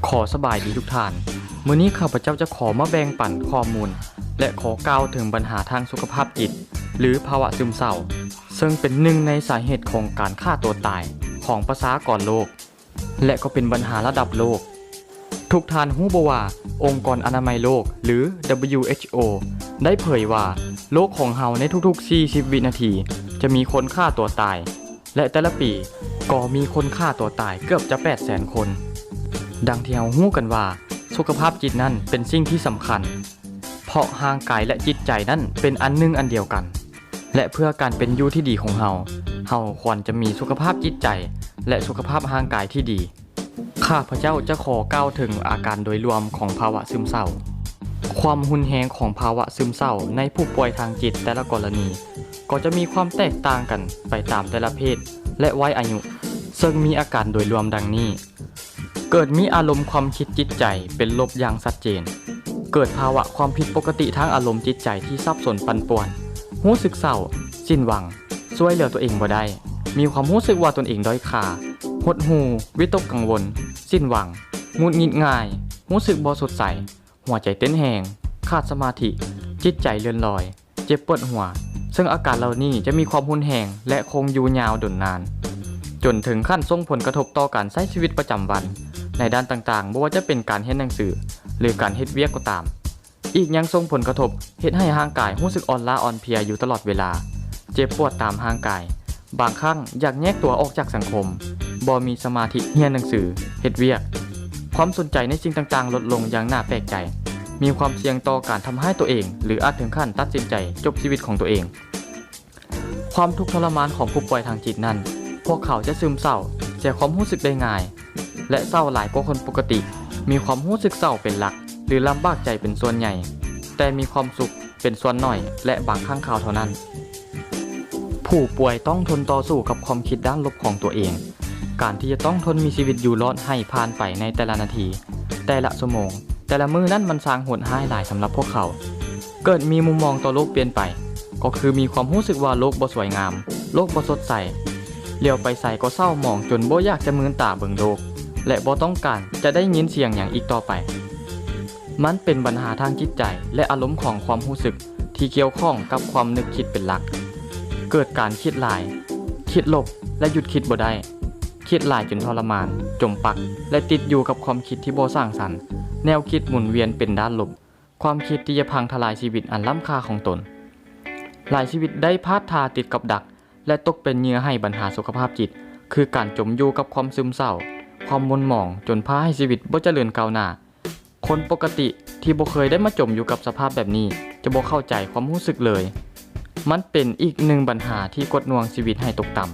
ຂໍສະບາຍດີທຸກທ່ານ. ມື້ນີ້ຂ້າພະເຈົ້າຈະຂໍມາແບ່ງປັນຂໍ້ມູນ ແລະ ຂໍກ່າວເຖິງບັນຫາທາງສຸຂະພາບຈິດ ຫຼື ພາວະຊຶມເສົ້າ, ເຊິ່ງເປັນໜຶ່ງໃນສາເຫດຂອງການຂ້າຕົວຕາຍຂອງປະຊາກອນໂລກ ແລະ ກໍເປັນບັນຫາລະດັບໂລກ. ທຸກທ່ານຮູ້ບໍ່ວ່າ ອົງກອນອະນາໄມໂລກ ຫຼື WHO ໄດ້ເຜີຍວ່າ ໂລກຂອງເຮົາໃນທຸກໆສີ່ສິບວິນາທີ ຈະມີຄົນຂ້າຕົວຕາຍ ແລະ ແຕ່ລະປີກໍມີຄົນຂ້າຕົວຕາຍເກືອບຈະແປດແສນຄົນ. ດັ່ງທີ່ເຮົາຮູ້ກັນວ່າ ສຸຂະພາບຈິດນັ້ນເປັນສິ່ງທີ່ສຳຄັນ, ເພາະຮ່າງກາຍ ແລະ ຈິດໃຈນັ້ນເປັນອັນໜຶ່ງອັນດຽວກັນ. ແລະ ເພື່ອການເປັນຢູ່ທີ່ດີຂອງເຮົາ, ເຮົາຄວນຈະມີສຸຂະພາບຈິດໃຈ ແລະ ສຸຂະພາບຮ່າງກາຍທີ່ດີ. ຂ້າພະເຈົ້າຈະຂໍກ່າວເຖິງອາການໂດຍລວມຂອງພາວະຊຶມເສົ້າ. ຄວາມຮຸນແຮງຂອງພາວະຊຶມເສົ້າໃນຜູ້ປ່ວຍທາງຈິດແຕ່ລະກໍລະນີ ກໍຈະມີຄວາມແຕກຕ່າງກັນໄປຕາມແຕ່ລະເພດ ແລະ ໄວອາຍຸ, ເຊິ່ງມີອາການໂດຍລວມດັ່ງນີ້. ເກີດມີອາລົມຄວາມຄິດຈິດໃຈເປັນລົບຢ່າງຊັດເຈນ. ເກີດພາວະຄວາມຜິດປົກກະຕິທາງອາລົມຈິດໃຈທີ່ສັບສົນປັ່ນປ່ວນ, ຮູ້ສຶກເສົ້າ, ສິ້ນຫວັງ, ຊ່ວຍເຫຼືອຕົວເອງບໍ່ໄດ້, ມີຄວາມຮູ້ສຶກວ່າຕົນເອງດ້ອຍຄ່າ, ຫົດຫູ່, ວິຕົກກັງວົນ, ສິ້ນຫວັງ, ຫງຸດຫງິດງ່າຍ, ຮູ້ສຶກບໍ່ສົດໃສ, ຫົວໃຈເຕັ້ນແຮງ, ຂາດສະມາທິ, ຈິດໃຈເລື່ອນລອຍ, ເຈັບປວດຫົວ, ເຊິ່ງອາການເຫຼົ່ານີ້ຈະມີຄວາມຮຸນແຮງ ແລະ ຄົງຢູ່ຍາວດົນນານ, ຈົນເຖິງຂັ້ນສົ່ງຜົນກະທົບຕໍ່ການໃຊ້ຊີວິດປະຈຳວັນໃນດ້ານຕ່າງໆ, ບໍ່ວ່າຈະເປັນການຮຽນໜັງສື ຫຼື ການເຮັດວຽກກໍຕາມ. ອີກຍັງສົ່ງຜົນກະທົບເຮັດໃຫ້ຮ່າງກາຍຮູ້ສຶກອ່ອນລ້າອ່ອນເພຍຢູ່ຕະຫຼອດເວລາ, ເຈັບປວດຕາມຮ່າງກາຍ, ບາງຄັ້ງຢາກແຍກຕົວອອກຈາກສັງຄົມ, ບໍ່ມີສະມາທິຮຽນໜັງສື, ເຮັດວຽກ. ຄວາມສົນໃຈໃນສິ່ງຕ່າງໆລົດລົງຢ່າງໜ້າແປກໃຈ, ມີຄວາມສ່ຽງຕໍ່ການທຳຮ້າຍຕົວເອງ ຫຼື ອາດເຖິງຂັ້ນຕັດສິນໃຈຈົບຊີວິດຂອງຕົວເອງ. ຄວາມທຸກທໍລະມານຂອງຜູ້ປ່ວຍທາງຈິດນັ້ນ, ພວກເຂົາຈະຊຶມເສົ້າ, ເສຍຄວາມຮູ້ສຶກໄດ້ງ່າຍ ແລະ ເສົ້າຫຼາຍກວ່າຄົນປົກກະຕິ, ມີຄວາມຮູ້ສຶກເສົ້າເປັນຫຼັກ ຫຼື ລຳບາກໃຈເປັນສ່ວນໃຫຍ່, ແຕ່ມີຄວາມສຸກເປັນສ່ວນໜ້ອຍ ແລະ ບາງຄັ້ງຄາວເທົ່ານັ້ນ. ຜູ້ປ່ວຍຕ້ອງທົນຕໍ່ສູ້ກັບຄວາມຄິດດ້ານລົບຂອງຕົວເອງ. ການທີ່ຈະຕ້ອງທົນມີຊີວິດຢູ່ລອດໃຫ້ຜ່ານໄປໃນແຕ່ລະນາທີ, ແຕ່ລະຊົ່ວໂມງ, ແຕ່ລະມື້ນັ້ນມັນຊ່າງໂຫດຮ້າຍຫຼາຍສຳລັບພວກເຂົາ. ເກີດມີມຸມມອງຕໍ່ໂລກປ່ຽນໄປ, ກໍຄືມີຄວາມຮູ້ສຶກວ່າໂລກບໍ່ສວຍງາມ, ໂລກບໍ່ສົດໃສ, ຫຼຽວໄປໃສກໍເສົ້າໝອງຈົນບໍ່ຢາກຈະມືນຕາເບິ່ງໂລກ ແລະ ບໍ່ຕ້ອງການຈະໄດ້ຍິນສຽງຫຍັງອີກຕໍ່ໄປ. ມັນເປັນບັນຫາທາງຈິດໃຈ ແລະ ອາລົມຂອງຄວາມຮູ້ສຶກທີ່ກ່ຽວຂ້ອງກັບຄວາມນຶກຄິດເປັນຫຼັກ. ເກີດການຄິດຫຼາຍ, ຄິດລົບ ແລະ ຢຸດຄິດບໍ່ໄດ້. ຄິດຫຼາຍຈົນທໍລະມານ, ຈົມປັກ ແລະ ຕິດຢູ່ກັບຄວາມຄິດທີ່ບໍ່ສ້າງສັນ, ແນວຄິດໝູນວຽນເປັນດ້ານລົບ, ຄວາມຄິດທີ່ຈະພັງທະລາຍຊີວິດອັນລ້ຳຄ່າຂອງຕົນ. ຫຼາຍຊີວິດໄດ້ພາດທ່າຕິດກັບດັກ ແລະ ຕົກເປັນເຫຍື່ອໃຫ້ບັນຫາສຸຂະພາບຈິດ, ຄືການຈົມຢູ່ກັບຄວາມຊຶມເສົ້າ, ຄວາມໝົ່ນໝອງ, ຈົນພາໃຫ້ຊີວິດບໍ່ຈະເລີນກ້າວໜ້າ. ຄົນປົກກະຕິທີ່ບໍ່ເຄີຍໄດ້ມາຈົມຢູ່ກັບສະພາບແບບນີ້ ຈະບໍ່ເຂົ້າໃຈຄວາມຮູ້ສຶກເລີຍ. ມັນເປັນອີກໜຶ່ງບັນຫາທີ່ກົດໜ່ວງຊີວິດໃຫ້ຕົກຕ່ຳ.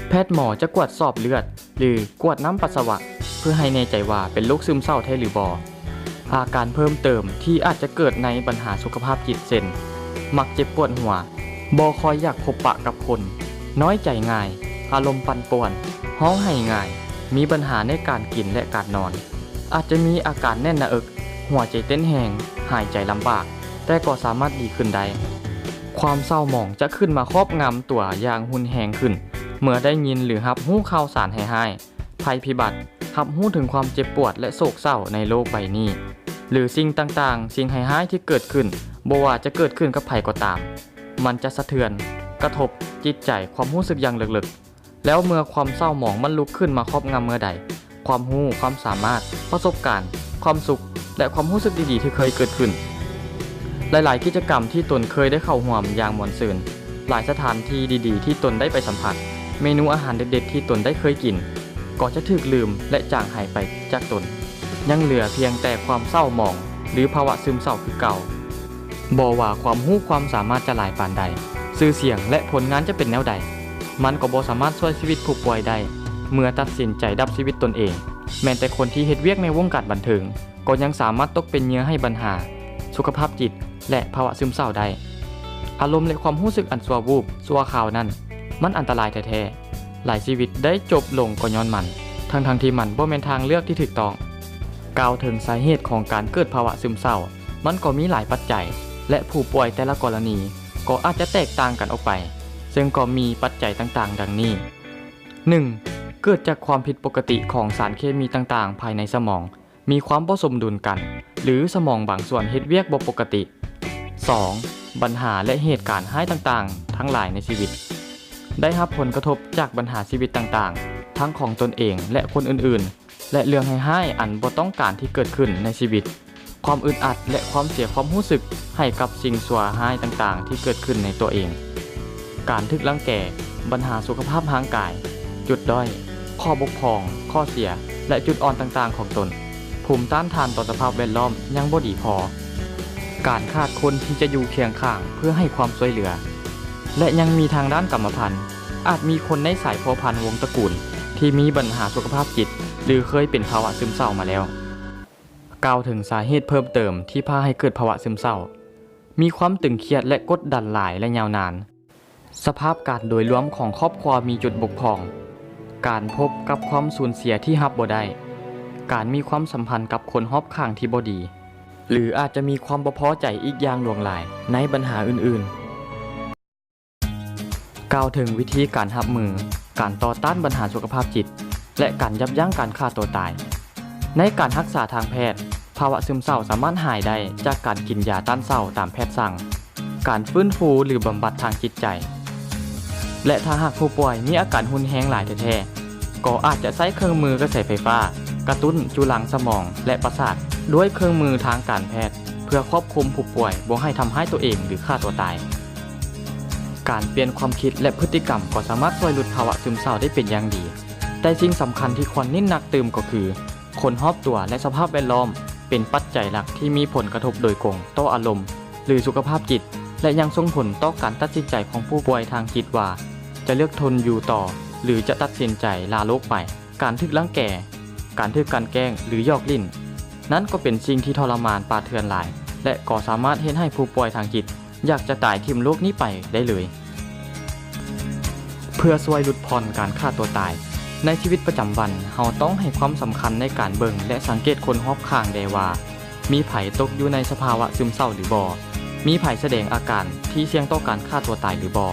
ແພດໝໍຈະກວດສອບເລືອດ ຫຼື ກວດນ້ຳປັດສະວະ ເພື່ອໃຫ້ແນ່ໃຈວ່າເປັນໂລກຊຶມເສົ້າແທ້ຫຼືບໍ່. ອາການເພີ່ມເຕີມທີ່ອາດຈະເກີດໃນບັນຫາສຸຂະພາບຈິດ ເຊັ່ນ ມັກເຈັບປວດຫົວ, ບໍ່ຄ່ອຍຢາກພົບປະກັບຄົນ, ນ້ອຍໃຈງ່າຍ, ອາລົມປັ່ນປ່ວນ, ຮ້ອງໄຫ້ງ່າຍ, ມີບັນຫາໃນການກິນ ແລະ ການນອນ, ອາດຈະມີອາການແໜ້ນໜ້າເອິກ, ຫົວໃຈເຕັ້ນແຮງ, ຫາຍໃຈລຳບາກ, ແຕ່ກໍສາມາດດີຂຶ້ນໄດ້. ຄວາມເສົ້າໝອງຈະຂຶ້ນມາຄອບງຳຕົວຢ່າງຮຸນແຮງຂຶ້ນ ເມື່ອໄດ້ຍິນ ຫຼື ຮັບຮູ້ຂ່າວສານຮ້າຍໆ, ໄພພິບັດ, ຮັບຮູ້ເຖິງຄວາມເຈັບປວດ ແລະ ໂສກເສົ້າໃນໂລກໃບນີ້ ຫຼື ສິ່ງຕ່າງໆ, ສິ່ງຮ້າຍໆທີ່ເກີດຂຶ້ນ, ບໍ່ວ່າຈະເກີດຂຶ້ນກັບໃຜກໍຕາມ, ມັນຈະສະເທືອນ, ກະທົບຈິດໃຈ, ຄວາມຮູ້ສຶກຢ່າງເລິກໆ. ແລ້ວເມື່ອຄວາມເສົ້າໝອງມັນລຸກຂຶ້ນມາຄອບງຳເມື່ອໃດ, ຄວາມຮູ້, ຄວາມສາມາດ, ປະສົບການ, ຄວາມສຸກ ແລະ ຄວາມຮູ້ສຶກດີໆທີ່ເຄີຍເກີດຂຶ້ນ, ຫຼາຍໆກິດຈະກຳທີ່ຕົນເຄີຍໄດ້ເຂົ້າຮ່ວມຢ່າງມ່ວນຊື່ນ, ຫຼາຍສະຖານທີ່ດີໆທີ່ຕົນໄດ້ໄປສຳຜັດ, ເມນູອາຫານເດັດໆທີ່ຕົນໄດ້ເຄີຍກິນ, ກໍຈະຖືກລືມ ແລະ ຈາງຫາຍໄປຈາກຕົນ. ຍັງເຫຼືອພຽງແຕ່ຄວາມເສົ້າໝອງ ຫຼື ພາວະຊຶມເສົ້າຄືເກົ່າ. ບໍ່ວ່າຄວາມຮູ້ຄວາມສາມາດຈະຫຼາຍປານໃດ, ຊື່ສຽງ ແລະ ຜົນງານຈະເປັນແນວໃດ, ມັນກໍບໍ່ສາມາດຊ່ວຍຊີວິດຜູ້ປ່ວຍໄດ້ ເມື່ອຕັດສິນໃຈດັບຊີວິດຕົນເອງ. ແມ່ນແຕ່ຄົນທີ່ເຮັດວຽກໃນວົງການບັນເທີງ ກໍຍັງສາມາດຕົກເປັນເຫຍື່ອໃຫ້ບັນຫາສຸຂະພາບຈິດ ແລະ ພາວະຊຶມເສົ້າໄດ້. ອາລົມ ແລະ ຄວາມຮູ້ສຶກອັນຊົ່ວວູບ, ຊົ່ວຄາວນັ້ນ ມັນອັນຕະລາຍແທ້ໆ. ຫຼາຍຊີວິດໄດ້ຈົບລົງກໍຍ້ອນມັນ, ທັງໆທີ່ມັນບໍ່ແມ່ນທາງເລືອກທີ່ຖືກຕ້ອງ. ກ່າວເຖິງສາເຫດຂອງການເກີດພາວະຊຶມເສົ້າ, ມັນກໍມີຫຼາຍປັດໄຈ ແລະ ຜູ້ປ່ວຍແຕ່ລະກໍລະນີກໍອາດຈະແຕກຕ່າງກັນອອກໄປ, ເຊິ່ງກໍມີປັດໄຈຕ່າງໆ ດັ່ງນີ້. ໜຶ່ງ, ເກີດຈາກຄວາມຜິດປົກກະຕິຂອງສານເຄມີຕ່າງໆພາຍໃນສະໝອງ ມີຄວາມບໍ່ສົມດຸນກັນ ຫຼື ສະໝອງບາງສ່ວນເຮັດວຽກບໍ່ປົກກະຕິ. ສອງ, ບັນຫາ ແລະ ເຫດການຮ້າຍຕ່າງໆທັງຫຼາຍໃນຊີວິດ ໄດ້ຮັບຜົນກະທົບຈາກບັນຫາຊີວິດຕ່າງໆ ທັງຂອງຕົນເອງ ແລະ ຄົນອື່ນໆ ແລະ ເລື່ອງຮ້າຍໆອັນບໍ່ຕ້ອງການທີ່ເກີດຂຶ້ນໃນຊີວິດ, ຄວາມອຶດອັດ ແລະ ຄວາມເສຍຄວາມຮູ້ສຶກໃຫ້ກັບສິ່ງຊົ່ວຮ້າຍຕ່າງໆທີ່ເກີດຂຶ້ນໃນຕົວເອງ, ການຖືກລັງແກ, ບັນຫາສຸຂະພາບຮ່າງກາຍ, ຈຸດດ້ອຍ, ຂໍ້ບົກຜ່ອງ, ຂໍ້ເສຍ ແລະ ຈຸດອ່ອນຕ່າງໆຂອງຕົນ, ພູມຕ້ານທານຕໍ່ສະພາບແວດລ້ອມຍັງບໍ່ດີພໍ, ການຂາດຄົນທີ່ຈະຢູ່ຄຽງຂ້າງເພື່ອໃຫ້ຄວາມຊ່ວຍເຫຼືອ ແລະ ຍັງມີທາງດ້ານກຳມະພັນ, ອາດມີຄົນໃນສາຍພົວພັນວົງຕະກູນທີ່ມີບັນຫາສຸຂະພາບຈິດ ຫຼື ເຄີຍເປັນພາວະຊຶມເສົ້າມາແລ້ວ. ກ່າວເຖິງສາເຫດເພີ່ມເຕີມທີ່ພາໃຫ້ເກີດພາວະຊຶມເສົ້າ, ມີຄວາມຕຶງຄຽດ ແລະ ກົດດັນຫຼາຍ ແລະ ຍາວນານ. ສະພາບການໂດຍລວມຂອງຄອບຄົວມີຈຸດບົກຜ່ອງ, ການພົບກັບຄວາມສູນເສຍທີ່ຮັບບໍ່ໄດ້, ການມີຄວາມສຳພັນກັບຄົນຮອບຂ້າງທີ່ບໍ່ດີ ຫຼື ອາດຈະມີຄວາມບໍ່ພໍໃຈອີກຢ່າງຫຼວງຫຼາຍໃນບັນຫາອື່ນໆ. ກ່າວເຖິງວິທີການຮັບມື, ການຕໍ່ຕ້ານບັນຫາສຸຂະພາບຈິດ ແລະ ການຢັບຢັ້ງການຂ້າຕົວຕາຍ. ໃນການຮັກສາທາງແພດ, ພາວະຊຶມເສົ້າສາມາດຫາຍໄດ້ຈາກການກິນຢາຕ້ານເສົ້າຕາມແພດສັ່ງ, ການຟື້ນຟູ ຫຼື ບຳບັດທາງຈິດໃຈ ແລະ ຖ້າຫາກຜູ້ປ່ວຍມີອາການຮຸນແຮງຫຼາຍແທ້ໆ, ກໍອາດຈະໃຊ້ເຄື່ອງມືກະແສໄຟຟ້າກະຕຸ້ນຈຸລັງສະໝອງ ແລະ ປະສາດ ດ້ວຍເຄື່ອງມືທາງການແພດ ເພື່ອຄວບຄຸມຜູ້ປ່ວຍບໍ່ໃຫ້ທຳຮ້າຍຕົວເອງ ຫຼື ຂ້າຕົວຕາຍ. ການປ່ຽນຄວາມຄິດ ແລະ ພຶດຕິກຳກໍສາມາດຊ່ວຍຫຼຸດພາວະຊຶມເສົ້າໄດ້ເປັນຢ່າງດີ, ແຕ່ສິ່ງສຳຄັນທີ່ຄວນເນັ້ນໜັກຕື່ມກໍຄື ຄົນຮອບຕົວ ແລະ ສະພາບແວດລ້ອມ ເປັນປັດໄຈຫຼັກທີ່ມີຜົນກະທົບໂດຍກົງຕໍ່ອາລົມ ຫຼື ສຸຂະພາບຈິດ ແລະ ຍັງສົ່ງຜົນຕໍ່ການຕັດສິນໃຈຂອງຜູ້ປ່ວຍທາງຈິດວ່າ ຈະເລືອກທົນຢູ່ຕໍ່ ຫຼື ຈະຕັດສິນໃຈລາໂລກໄປ. ການຖືກລັງແກ, ການຖືກກັ່ນແກ້ງ ຫຼື ຢອກຫຼິ້ນ, ນັ້ນກໍເປັນສິ່ງທີ່ທໍລະມານປ່າເຖື່ອນຫຼາຍ ແລະ ກໍສາມາດເຮັດໃຫ້ຜູ້ປ່ວຍທາງຈິດ ຢາກຈະຕາຍຖິ້ມໂລກນີ້ໄປໄດ້ເລີຍ. ເພື່ອຊ່ວຍຫຼຸດຜ່ອນການຂ້າຕົວຕາຍ, ໃນຊີວິດປະຈຳວັນ ເຮົາຕ້ອງໃຫ້ຄວາມສຳຄັນໃນການເບິ່ງ ແລະ ສັງເກດຄົນຮອບຂ້າງແດ່ວ່າ ມີໃຜຕົກຢູ່ໃນສະພາວະຊຶມເສົ້າຫຼືບໍ່, ມີໃຜສະແດງອາການທີ່ສ່ຽງຕໍ່ການຂ້າຕົວຕາຍຫຼືບໍ່,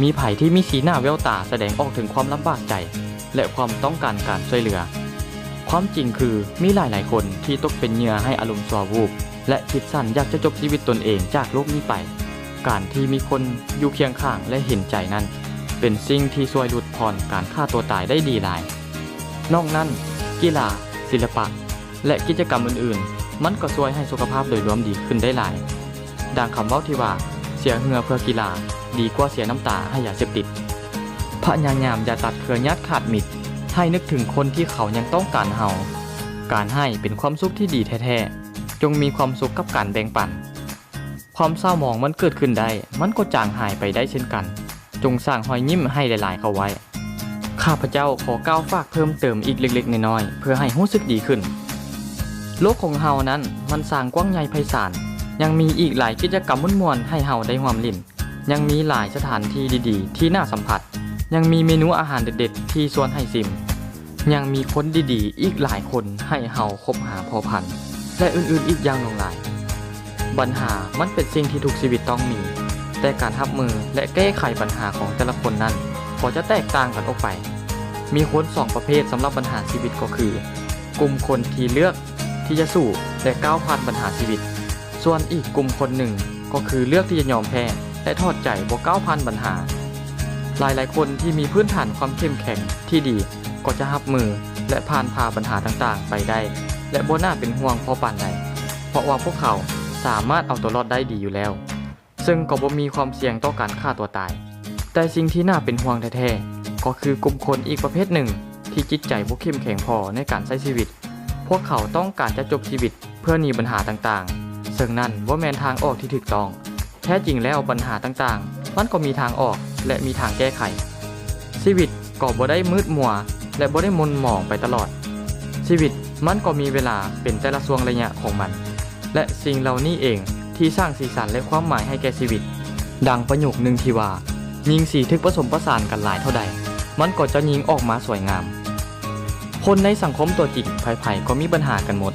ມີໃຜທີ່ມີສີໜ້າແວວຕາສະແດງອອກເຖິງຄວາມລຳບາກໃຈ ແລະ ຄວາມຕ້ອງການການຊ່ວຍເຫຼືອ. ຄວາມຈິງຄື ມີຫຼາຍໆຄົນທີ່ຕົກເປັນເຫຍື່ອໃຫ້ອາລົມຊົ່ວວູບ ແລະ ຄິດສັ້ນຢາກຈະຈົບຊີວິດຕົນເອງຈາກໂລກນີ້ໄປ. ການທີ່ມີຄົນຢູ່ຄຽງຂ້າງ ແລະ ເຫັນໃຈນັ້ນ ເປັນສິ່ງທີ່ຊ່ວຍຫຼຸດຜ່ອນການຂ້າຕົວຕາຍໄດ້ດີຫຼາຍ. ນອກນັ້ນ, ກິລາ, ສິລະປະ ແລະ ກິດຈະກຳອື່ນໆ ມັນກໍຊ່ວຍໃຫ້ສຸຂະພາບໂດຍລວມດີຂຶ້ນໄດ້ຫຼາຍ. ດັ່ງຄຳເວົ້າທີ່ວ່າ ເສຍເຫື່ອເພື່ອກິລາ ດີກວ່າເສຍນ້ຳຕາໃຫ້ຢາເສບຕິດ. ພະຍາຍາມຢ່າຕັດເຄືອຍາດຂາດມິດ, ໃຫ້ນຶກເຖິງຄົນທີ່ເຂົາຍັງຕ້ອງການເຮົາ. ການໃຫ້ເປັນຄວາມສຸກທີ່ດີແທ້ໆ. ຈົ່ງມີຄວາມສຸກກັບການແບ່ງປັນ. ຄວາມເສົ້າໝອງມັນເກີດຂຶ້ນໄດ້, ມັນກໍຈາງຫາຍໄປໄດ້ເຊັ່ນກັນ. ຈົ່ງສ້າງຮອຍຍິ້ມໃຫ້ຫຼາຍໆເຂົ້າໄວ້. ຂ້າພະເຈົ້າຂໍກ່າວຝາກເພີ່ມເຕີມອີກເລັກໆນ້ອຍໆ ເພື່ອໃຫ້ຮູ້ສຶກດີຂຶ້ນ. ໂລກຂອງເຮົານັ້ນມັນຊ່າງກວ້າງໃຫຍ່ໄພສານ, ຍັງມີອີກຫຼາຍກິດຈະກຳມ່ວນໆໃຫ້ເຮົາໄດ້ຮ່ວມຫຼິ້ນ, ຍັງມີຫຼາຍສະຖານທີ່ດີໆທີ່ໜ້າສຳຜັດ, ຍັງມີເມນູອາຫານເດັດໆທີ່ຊວນໃຫ້ຊິມ, ຍັງມີຄົນດີໆອີກຫຼາຍຄົນໃຫ້ເຮົາຄົບຫາພົວພັນ ແລະ ອື່ນໆອີກຢ່າງຫຼວງຫຼາຍ. ບັນຫາມັນເປັນສິ່ງທີ່ທຸກຊີວິດຕ້ອງມີ, ແຕ່ການຮັບມື ແລະ ແກ້ໄຂບັນຫາຂອງແຕ່ລະຄົນນັ້ນກໍຈະແຕກຕ່າງກັນອອກໄປ. ມີຄົນສອງປະເພດສຳລັບບັນຫາຊີວິດກໍຄື ກຸ່ມຄົນທີ່ເລືອກທີ່ຈະສູ້ ແລະ ກ້າວຜ່ານບັນຫາຊີວິດ. ສ່ວນອີກກຸ່ມຄົນໜຶ່ງກໍຄືເລືອກທີ່ຈະຍອມແພ້ ແລະ ຖອດໃຈບໍ່ກ້າວຜ່ານບັນຫາ. ຫຼາຍໆຄົນທີ່ມີພື້ນຖານຄວາມເຂັ້ມແຂງທີ່ດີ ກໍຈະຮັບມື ແລະ ຜ່ານຜ່າບັນຫາຕ່າງໆໄປໄດ້ ແລະ ບໍ່ໜ້າເປັນຫ່ວງພໍປານໃດ, ເພາະວ່າພວກເຂົາສາມາດເອົາຕົວລອດໄດ້ດີຢູ່ແລ້ວ, ເຊິ່ງກໍບໍ່ມີຄວາມສ່ຽງຕໍ່ການຂ້າຕົວຕາຍ. ແຕ່ສິ່ງທີ່ໜ້າເປັນຫ່ວງແທ້ໆ ກໍຄືກຸ່ມຄົນອີກປະເພດໜຶ່ງທີ່ຈິດໃຈບໍ່ເຂັ້ມແຂງພໍໃນການໃຊ້ຊີວິດ. ພວກເຂົາຕ້ອງການຈະຈົບຊີວິດເພື່ອໜີບັນຫາຕ່າງໆ, ເຊິ່ງນັ້ນບໍ່ແມ່ນທາງອອກທີ່ຖືກຕ້ອງ. ແທ້ຈິງແລ້ວບັນຫາຕ່າງໆ ມັນກໍມີທາງອອກ ແລະ ມີທາງແກ້ໄຂ. ຊີວິດກໍບໍ່ໄດ້ມືດມົວ ແລະ ບໍ່ໄດ້ມົນໝອງໄປຕະຫຼອດ. ຊີວິດມັນກໍມີເວລາເປັນແຕ່ລະຊ່ວງໄລຍະຂອງມັນ ແລະ ສິ່ງເຫຼົ່ານີ້ເອງທີ່ສ້າງສີສັນ ແລະ ຄວາມໝາຍໃຫ້ແກ່ຊີວິດ. ດັ່ງປະໂຫຍກໜຶ່ງທີ່ວ່າ, ຍິ່ງສີຖືກປະສົມປະສານກັນຫຼາຍເທົ່າໃດ, ມັນກໍຈະຍິ່ງອອກມາສວຍງາມ. ຄົນໃນສັງຄົມຕົວຈິງໃຜໆກໍມີບັນຫາກັນໝົດ,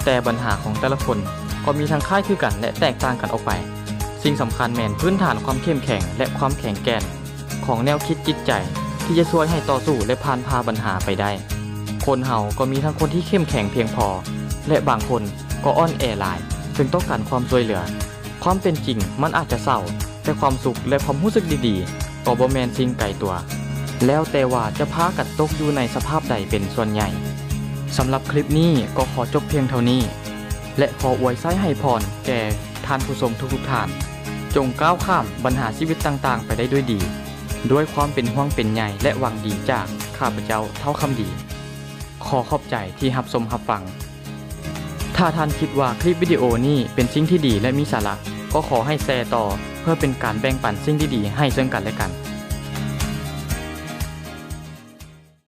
ແຕ່ບັນຫາຂອງແຕ່ລະຄົນກໍມີທັງຄ້າຍຄືກັນ ແລະ ແຕກຕ່າງກັນອອກໄປ. ສິ່ງສຳຄັນແມ່ນພື້ນຖານຄວາມເຂັ້ມແຂງ ແລະ ຄວາມແຂງແກ່ນຂອງແນວຄິດຈິດໃຈ ທີ່ຈະຊ່ວຍໃຫ້ຕໍ່ສູ້ ແລະ ຜ່ານຜ່າບັນຫາໄປໄດ້. ຄົນເຮົາກໍມີທັງຄົນທີ່ເຂັ້ມແຂງພຽງພໍ ແລະ ບາງຄົນກໍອ່ອນແອຫຼາຍ ເຊິ່ງຕ້ອງການຄວາມຊ່ວຍເຫຼືອ. ຄວາມເປັນຈິງມັນອາດຈະເສົ້າ, ແຕ່ຄວາມສຸກ ແລະ ຄວາມຮູ້ສຶກດີໆ ກໍບໍ່ແມ່ນສິ່ງໄກຕົວ, ແລ້ວແຕ່ວ່າຈະພາກັນຕົກຢູ່ໃນສະພາບໃດເປັນສ່ວນໃຫຍ່. ສຳລັບຄລິບນີ້ກໍຂໍຈົບພຽງເທົ່ານີ້ ແລະ ຂໍອວຍໄຊໃຫ້ພອນແກ່ທ່ານຜູ້ຊົມທຸກໆທ່ານ, ຈົ່ງກ້າວຂ້າມບັນຫາຊີວິດຕ່າງໆໄປໄດ້ດ້ວຍດີ, ດ້ວຍຄວາມເປັນຫ່ວງເປັນໃຍ ແລະ ຫວັງດີຈາກຂ້າພະເຈົ້າ ເທົ່າຄຳດີ. ຂໍຂອບໃຈທີ່ຮັບຊົມຮັບຟັງ. ຖ້າທ່ານຄິດວ່າຄລິບວິດີໂອນີ້ເປັນສິ່ງທີ່ດີ ແລະ ມີສາລະ, ກໍຂໍໃຫ້ແຊຕໍ່ ເພື່ອເປັນການແບ່ງປັນສິ່ງດີໆໃຫ້ເຊິ່ງກັນ ແລະ ກັນ.